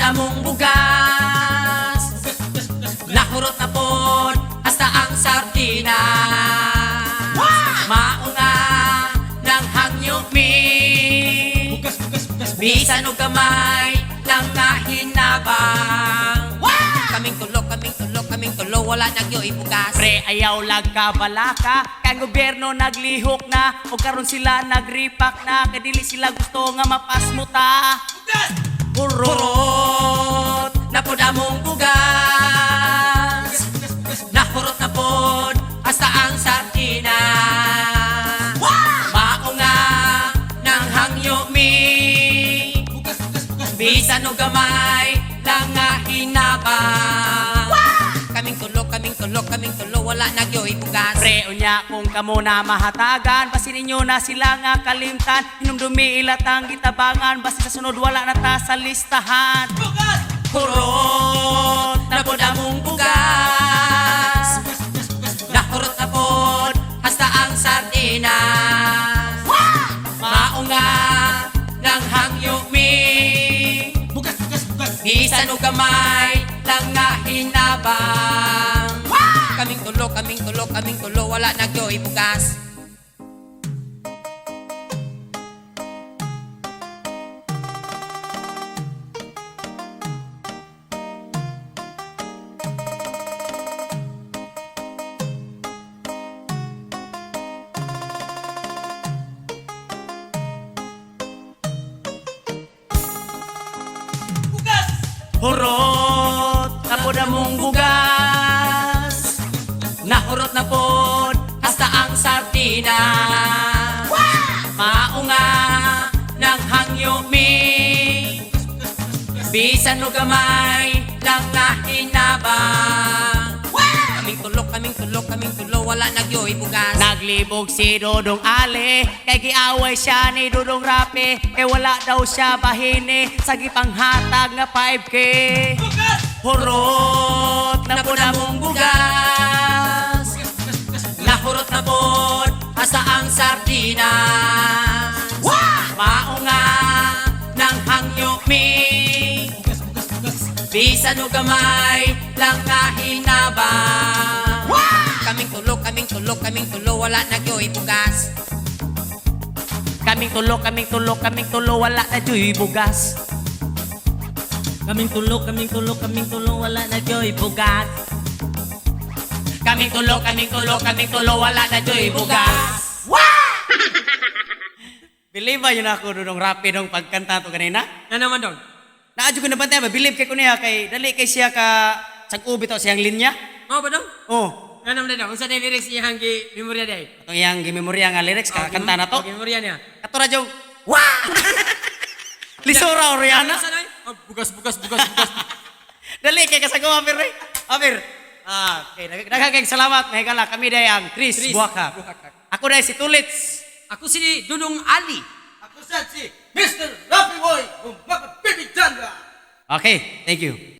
among bugas. Nahurot na pod hasta ang sardinas. Maunga ng hangyo mi. Bugas, bugas, bugas, bugas. Bisan og gamay lang nga hinabang. Kaming tulo, kaming tulo, kaming tulo, wala nagyoy bugas. Pre, ayaw lagkabalaka kay ang gobyerno naglihok na o karon sila nagripak na kay dili sila gusto nga mapasmuta. Hurot. Hurot na pod among bugas. Nahurot na pod hasta ang sardinas. Mao nga nang hangyo mi. Bugas, bugas, bugas, bugas. Bisan og gamay lang nga hinabang. Kaming tulo, kaming tulo, kaming tulo, wala nagyoy bugas. Pre, unya kung kamo na mahatagan, basin ninyo na sila nga kalimtan. Hinumdumi ilatang gitabangan, basin sa sunod wala na ta sa listahan. Hurot na pod among bugas. Nahurot na pod hasta ang sardinas. Mao nga nang hangyo mi. Bugas, bugas, bugas. Bisan og gamay lang nga hinabang. Kaming tulo, kaming tulo, kaming tulo, wala nagyoy bugas. Hurot na pod among bugas. Nahurot na pod hasta ang sardinas. Mao nga nang hangyo mi. Bisan og gamay lang nga hinabang. Kaming tulo, kaming tulo, kaming tulo, wala nagyoy bugas. Naglibog si Dodong Ali, kay giaway siya ni Dodong Rapi, kay wala daw siya bahini sa gipanghatag nga 5K. Hurot na Na pod pod among among bugas. Nahurot na pod hasta ang sardinas. Mao nga nang hangyo mi. Bugas, bugas, bugas. Bisan og gamay lang nga hinabang. Kaming tulo, kaming tulo, kaming tulo, wala nagyoy bugas. Kaming tulo, kaming tulo, kaming tulo, wala na juy bugas. Kaming tulo, kaming tulo, kaming tulo, wala na joy bugas. Kaming tulo, kaming tulo, kaming tulo, wala na juy bugas. Believe ba yun ako, Dodong Rapi, nung pagkanta to kanina? Ano naman dong? Naadyo ko na bantay ba? Believe kay ko niya, kay dali kay siya ka sag-ubi to siyang linya. Mao ba dong? Oh, Ano naman dong? Unsa day lyrics iyang gi memorya day? atong iyang gimemorya nga lyrics, kakanta na to. Gi memorya niya. Kato ra jong, wah! Lisora Oriana. Unsa day? Oh, bugas, bugas, bugas, bugas. Dali kay kasagawa Amir eh. Amir. Ah, okay. Daghang kay salamat mahigala kami day ang Chris, Chris Buwakak. Buwakak. Ako day si Tulits. Ako si Dudong Ali. Ako sad si Mr. Rafi Boy, Umaga Baby Chandra. Okay, thank you.